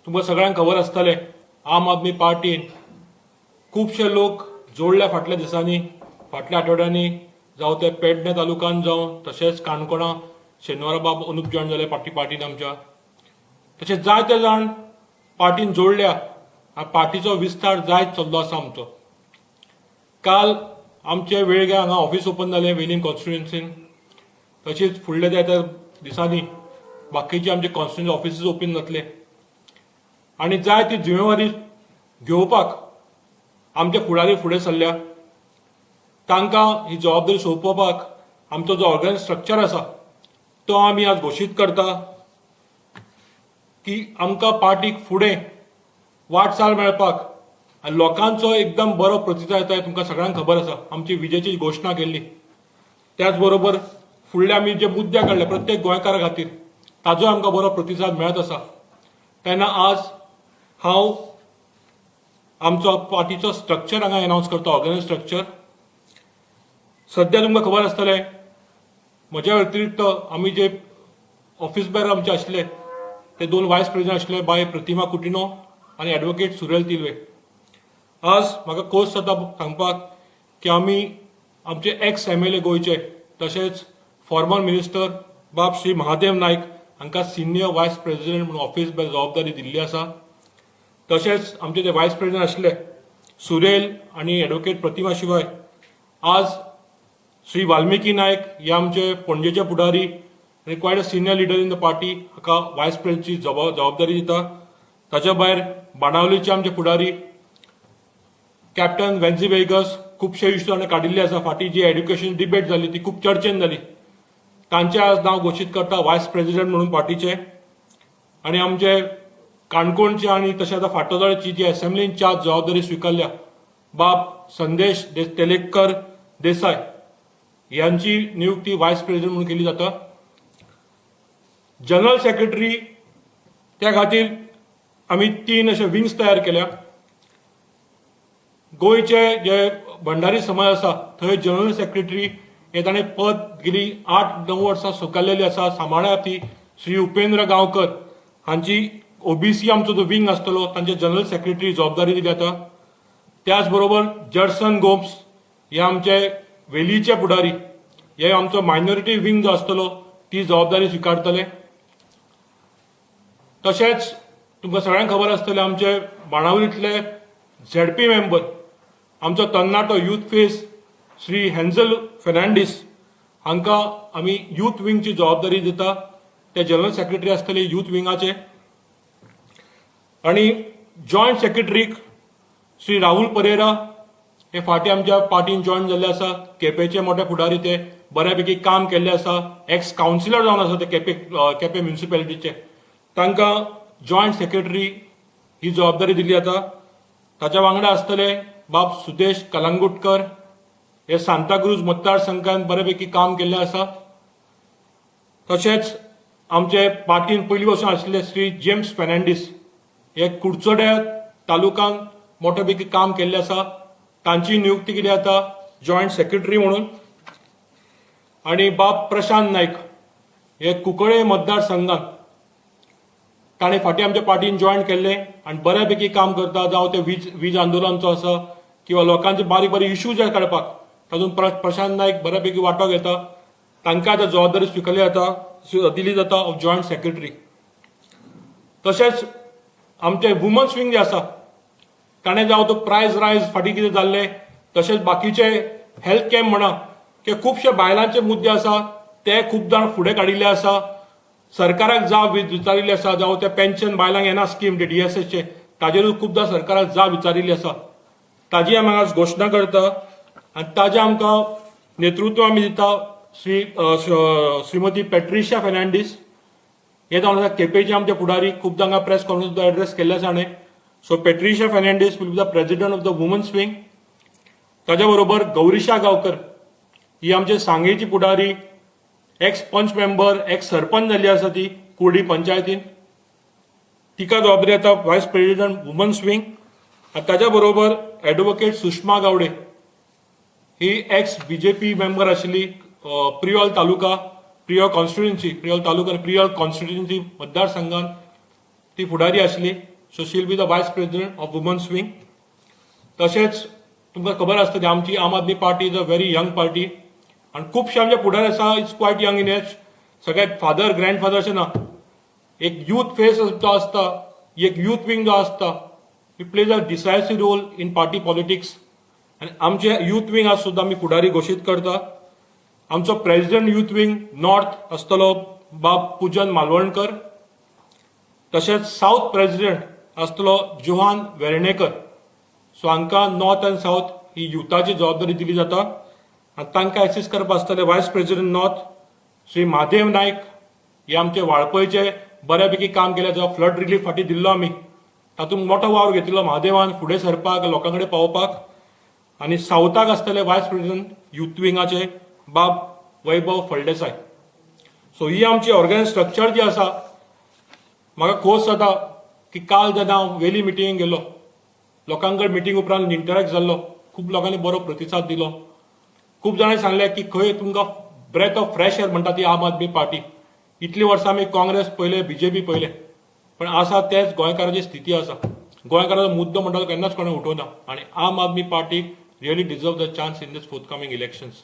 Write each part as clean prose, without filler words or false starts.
तुमकां सगळ्यांक खबर आसतलें, आम आदमी पार्टीन खुबशे लोक जोडल्या फाटल्या दिसांनी, फाटल्या आठवड्यांनी, जावं ते पेडणे तालुक्यान जावं, तशेंच काणकोणा शेनवारा बाब अनुप जॉयन जाले पार्टीन आमच्या, तशेंच जायते जाण पार्टीन जोडल्या आनी पार्टीचो विस्तार जायत चल्लो आसा आमचो. काल आमचे वेळग्या हांगा ऑफिस ओपन जालें वेलींग कॉन्स्टिट्युएन्सीन, तशीच फुडल्या जायत्या दिसांनी बाकीचे आमचे कॉन्स्टिट्युएन्सी ऑफिसीस ओपन जातले आनी जाय ती जिम्मेवारी घेवपाक आमचे फुडारी फुडें सरल्या. तांकां ही जबाबदारी सोंपोवपाक आमचो जो ऑर्गनायज स्ट्रक्चर आसा तो आमी आज घोशीत करता की आमकां पार्टीक फुडें वाटचाल मेळपाक आनी लोकांचो एकदम बरो प्रतिसाद येता, तुमकां सगळ्यांक खबर आसा. आमची विजेची घोशणा केल्ली, त्याच बरोबर फुडले आमी जे मुद्दे काडले प्रत्येक गोंयकारा खातीर ताजो आमकां बरो प्रतिसाद मेळत आसा. तेन्ना आज हांव आमचो पार्टीचो स्ट्रक्चर हांगा एनावन्स करता, ऑर्गनायज स्ट्रक्चर. सद्या तुमकां खबर आसतलें, म्हज्या व्यतिरिक्त आमी जे ऑफिस बेर आमचे आशिल्ले ते दोन वायस प्रेसिडेंट आशिल्ले, बाय प्रतिमा कुटिनो आनी एडवोकेट सुरेल तिलवे. आज म्हाका खोस जाता सांगपाक की आमी आमचे एक्स एमएलए गोंयचे तशेंच फॉर्मर मिनिस्टर बाब श्री महादेव नायक हांकां सिनियर वायस प्रेसिडेंट म्हणून ऑफिस बेर जबाबदारी दिल्ली आसा. तशेंच आमचे जे वायस प्रेसिडेंट आशिल्ले सुरेल आनी एडवोकेट प्रतिमा शिवाय आज श्री वाल्मिकी नायक हे आमचे पणजेचे पुढारी आनी quite a senior leader in the party हाका वायस प्रेसिडेंटची जबाबदारी दिता. ताच्या भायर बाणावलीचे आमचे पुढारी कॅप्टन वेन्झी वेगस खुबशे इश्यू ताणें काडिल्ले आसा. फाटीं जी एड्युकेशन डिबेट जाली ती खूब चर्चेन जाली, तांचे आज नांव घोशीत करता वायस प्रेसिडेंट म्हणून पार्टीचे. आनी आमचे काणकोणचे आनी तशें आतां फाटोदळची जी असेंब्ली इन्चार्ज जबाबदारी स्विकारल्या बाब संदेश तेलेकर देसाय यांची नियुक्ती वायस प्रेसिडेंट म्हणून केली जाता. जनरल सेक्रेटरी त्या खातीर आमी तीन अशे विंग्स तयार केल्या. गोंयचे जे भंडारी समाज आसा थंय जनरल सेक्रेटरी हे ताणें पद गेली 8-9 वर्सां स्विकारलेली आसा, सांबाळ्या ती श्री उपेंद्र गांवकर हांची ओबीसी आमचो जो विंग आसतलो तांचे जनरल सेक्रेटरी जबाबदारी दिली जाता. त्याच बरोबर जर्सन गोम्स हे आमचे वेलीचे पुढारी हे आमचो मायनॉरिटी विंग जो आसतलो ती जबाबदारी स्विकारतले. तशेंच तुमकां सगळ्यांक खबर आसतलें आमचे बाणावलींतले झेडपी मेंबर आमचो तरणाटो यूथ फेस श्री हेन्झल फेर्नांडीस हांकां आमी यूथ विंगची जबाबदारी दिता. ते जनरल सेक्रेटरी आसतले यूथ विंगाचे. आनी जॉयंट सेक्रेटरीक श्री राहुल परेरा हे फाटीं आमच्या पार्टीन जॉयन जाल्ले आसा. केपेचे मोठे फुडारी, ते बऱ्यापैकी काम केल्ले आसा, एक्स कावन्सिलर जावन आसा ते केपें म्युनिसिपेलिटीचे, तांकां जॉयंट सेक्रेटरी ही जबाबदारी दिली जाता. ताच्या वांगडा आसतले बाब सुदेश कलंगुटकर हे सांताक्रूज मतदारसंघान बऱ्यापैकी काम केल्लें आसा. तशेंच आमचे पार्टीन पयलीं पासून आशिल्ले श्री जेम्स फेर्नांडीस हे कुडचड्या तालुक्यान मोठ्या पैकी काम केल्लें आसा, तांची नियुक्ती केली जाता जॉयंट सेक्रेटरी म्हणून. आनी बाब प्रशांत नायक हे कुंकळे मतदारसंघान ताणें फाटीं आमच्या पार्टीन जॉयन केल्लें आनी बऱ्यापैकी काम करता, जावं ते वीज आंदोलनचो आसा किंवा लोकांचे बारीक बारीक इश्यू जे काडपाक तातूंत प्रशांत नायक बऱ्यापैकी वांटो घेता. तांकां आतां जबाबदारी स्विकारली जाता, दिली जाता ऑफ जॉयंट सेक्रेटरी. तशेंच आमचे वुमन्स विंग जे आसा ताणें जावं तो प्रायज रायज फाटीं कितें जाल्लें, तशेंच बाकीचे हेल्थ कॅम्प म्हणा की खुबशे बायलांचे मुद्दे आसा ते खूब जाण फुडें काडिल्ले आसा. सरकाराक जाब विचारिल्ली आसा, जावं ते पेन्शन बायलांक येना स्कीम डीएसएसचे ताजेरूय खुबदां सरकाराक जाब विचारिल्ली आसा, ताजी आमी आज घोशणा करता. आनी ताजें आमकां नेतृत्व आमी दिता श्रीमती पेट्रिशा फेर्नांडीस हे जावन आसा केपेंचे आमचे फुडारी, खुबदां हांगा प्रेस कॉन्फरन्स एड्रेस केल्ले आसा हाणें. So Patricia Fernandes will be the president of the women's wing. ताज्या बरोबर गौरीशा गांवकर ही आमचे सांगेची पुढारी, एक्स पंच मेंबर, एक्स सरपंच जाल्ली आसा ती कुर्डी पंचायतीन, तिका जबाबदारी आता वायस प्रेसिडेंट वुमन्स विंग. आनी ताज्या बरोबर एडवोकेट सुषमा गावडे ही एक्स बीजेपी मेंबर आशिल्ली, प्रियोल तालुका, प्रियोळ कॉन्स्टिट्युएन्सी, प्रियोळ तालुका आनी प्रियोळ कॉन्स्टिट्युएन्सी मतदारसंघान ती फुडारी आशिल्ली. So she'll be the vice president of women's wing. तशेंच तुमकां खबर आसतली, आमची आम Aadmi party is a very young party आनी खुबशे आमचे फुडार आसा, it's quite young in age. सगळे फादर, ग्रँडफादर अशें ना. एक यूथ फेस जो आसता, एक यूथ विंग जो आसता, it plays a decisive role in party politics. आनी आमचे यूथ विंग आज सुद्दां आमी फुडारी घोशीत करता. आमचो प्रेसिडेंट यूथ विंग नॉर्थ आसतलो बाब पूजन मालवणकर. तशेंच सावथ प्रेसिडेंट आसतलो जोहान वेर्णेकर. सो हांकां नॉर्थ आनी सावथ ही युथाची जबाबदारी दिली जाता आनी तांकां एसिस्ट करपा आसतले vice president north Shri Mahadev Naik. हे आमचे वाळपयचे बऱ्यापैकी काम केलें. जेव्हा फ्लड रिलीफ फाटीं दिल्लो आमी, तातूंत मोठो वावर घेतिल्लो महादेवान फुडें सरपाक, लोकां कडेन पावोवपाक. आनी सावथाक आसतले वायस प्रेसिडेंट युथ विंगाचे बाब वैभव फळदेसाय. सो ही आमची ऑर्गनायज स्ट्रक्चर जी आसा. म्हाका खोस जाता की काल जेन्ना हांव वेली मिटिंगेक गेलो, लोकां कडेन मिटींग उपरांत इंटरॅक्ट जाल्लो, खूब लोकांनी बरो प्रतिसाद दिलो. खूब जाणांनी सांगलें की खंय तुमकां ब्रेथ ऑफ फ्रेश एअर म्हणटा ती आम आदमी पार्टी. इतलीं वर्सां आमी काँग्रेस पळयले, बीजेपी पळयले, पण आसा तेच गोंयकाराची स्थिती आसा. गोंयकाराचो मुद्दो म्हणटा तो केन्नाच कोणें उठोवना आनी आम Aadmi party really deserve the chance in this forthcoming elections.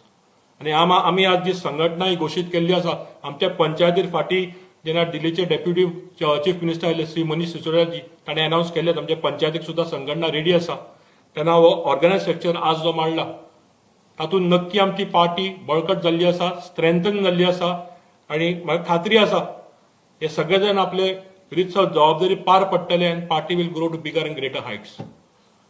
आनी आमी आज जी संघटना ही घोशीत केल्ली आसा, आमच्या पंचायतीर फाटीं जेन्ना दिल्लीचे डेप्युटी चीफ मिनिस्टर आयले श्री मनीष सिसोदियाजी, ताणें अनावन्स केल्लें आमच्या पंचायतीक सुद्दां संघटना रेडी आसा. तेन्ना हो ऑर्गनायज स्ट्रक्चर आज जो मांडला, तातूंत नक्की आमची पार्टी बळकट जाल्ली आसा, स्ट्रेंथन जाल्ली आसा आनी म्हाका खात्री आसा, हे सगळे जाण आपले रितसर जबाबदारी पार पडटले आनी party will grow to bigger and greater heights.